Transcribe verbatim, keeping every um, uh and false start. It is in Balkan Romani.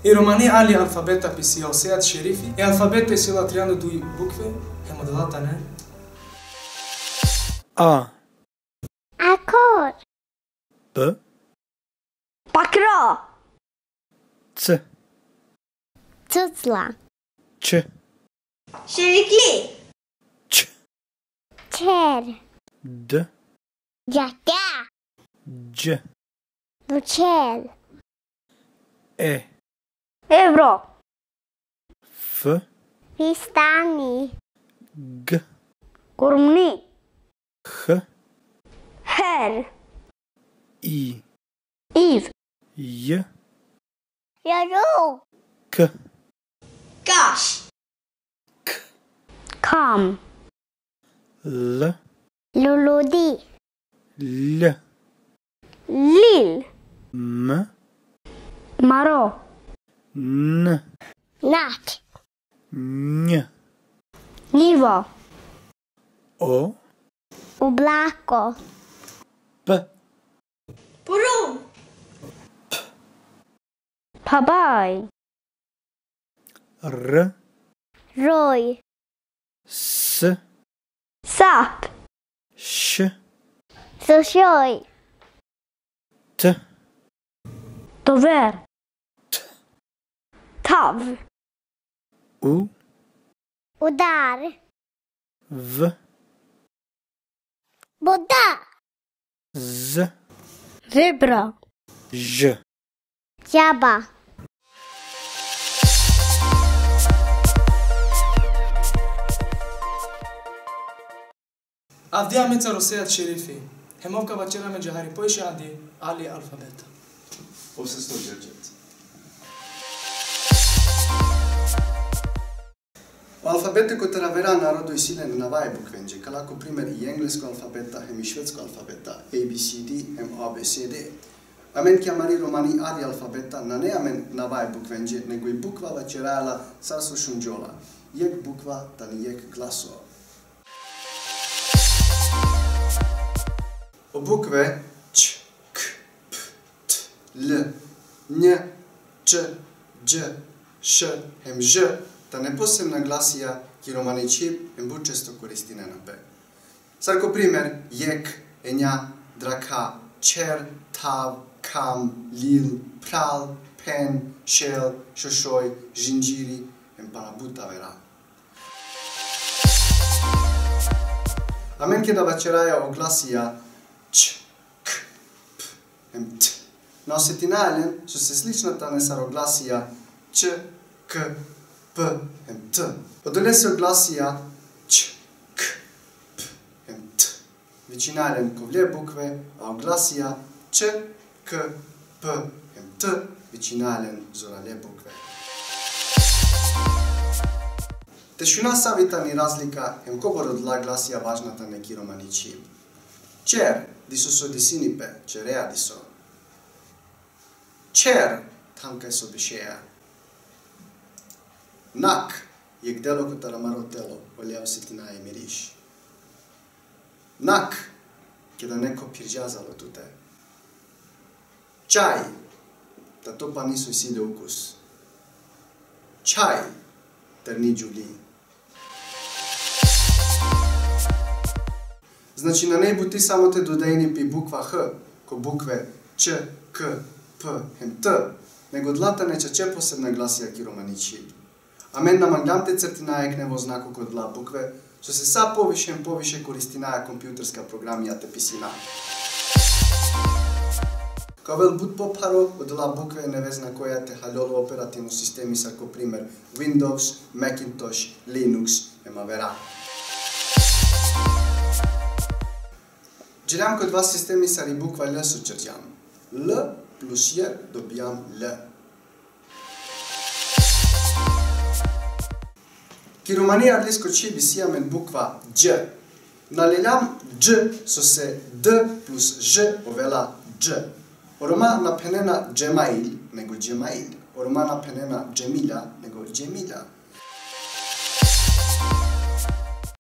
I romani ali alfabeta pisija o Sead Šerifi, e alfabeta isi la trianda duj bukve, hem odola tane. A. Akor. B. Pakro. C. Cucla. Ç. Šerikli. Ç. Čer. D. Džatja. Dž. Bučel. E. Evro. F. Fistani. G. Kurmni. H. Her. I. Iv. J. Jaru. K. Kaš. K. Kam. L. Luludi. L. Lil. M. Maro. N. Nat. Nj. Nivo. O. Oblako. P. Purun. P. Pabaj. R. Roj. S. Sap. Š. Sušoj. T. Tover. T. Tav. U. Udar. V. Buda. Z. Zebra. Ž. Žaba. Avdive amencar o Sead Šerifi. Hem ov ka vaćeri amenđe hari poviše andi ali alfabeta. Ov se složerđet. O alfabeti kotar avera narodo isi len navaja bukvenđe, kala ko primer i englesko alfabeta hem i švedsko alfabeta, A B C D hem A B C D. Amen ki amari romani adi alfabeta nane amen navaja bukvenđe, nego i bukva vaćeraja la sar so šunđola. Jekh bukva tani jekh glaso. O bukve č, k, p, t, l, nj, č, dž, š hem ž tane posebna glasija ki romani čhib hem but često koristinena pe. Sar ko primer, jekh, enja, drakha, čher, thav, kham, lil, phral, phen, šel, šošoj, žinđiri hem pana but avera. Amen keda vaćeraja o glasija č, k, p hem t, na osetinaja len so se slična tane sar o glasija č, k, p hem t. Odolese o glasija č, k, p hem t vičinaja len ko vle bukve, a o glasija č, k, p hem t vičinaja len zorale bukve. Te šuna savi tani razlika hem kobor odola glasija važna tane ki romani čhib. Čer, diso so disini pe, čerea diso. Čher, than kaj so bešea. Nak, jekh delo kotar amaro telo, oleja osetinaja i miriš. Nak, keda neko pirđazalo tute. Čaj, tato pani so isi le ukus. Čhaj, terni džuvli. Znači, nane buti samo te dodajini pi bukva h ko bukve č, k, p hem t, nego odola tane čače posebna glasija ki romani čhib. Amen na mangljam te crtinaja jekh nevo znako ko odola bukve, so se sa poviše hem poviše koristinaja kompjuterska programija te pisina. Ka ovel but popharo odola bukve neve znakoja te haljol o operativno sistemi sar ko primer Windows, Macintosh, Linux hem avera. Đeljam ko dova sistemi sar i bukva l so ćerđam. L plus j dobijam l. Ki romani adlisko čhib isi amen bukva dž. Na leljam dž, so se d plus ž ovela dž. O Roma na phenena Džemail, nego Džemail. O Roma na phenena Džemila, nego Džemila.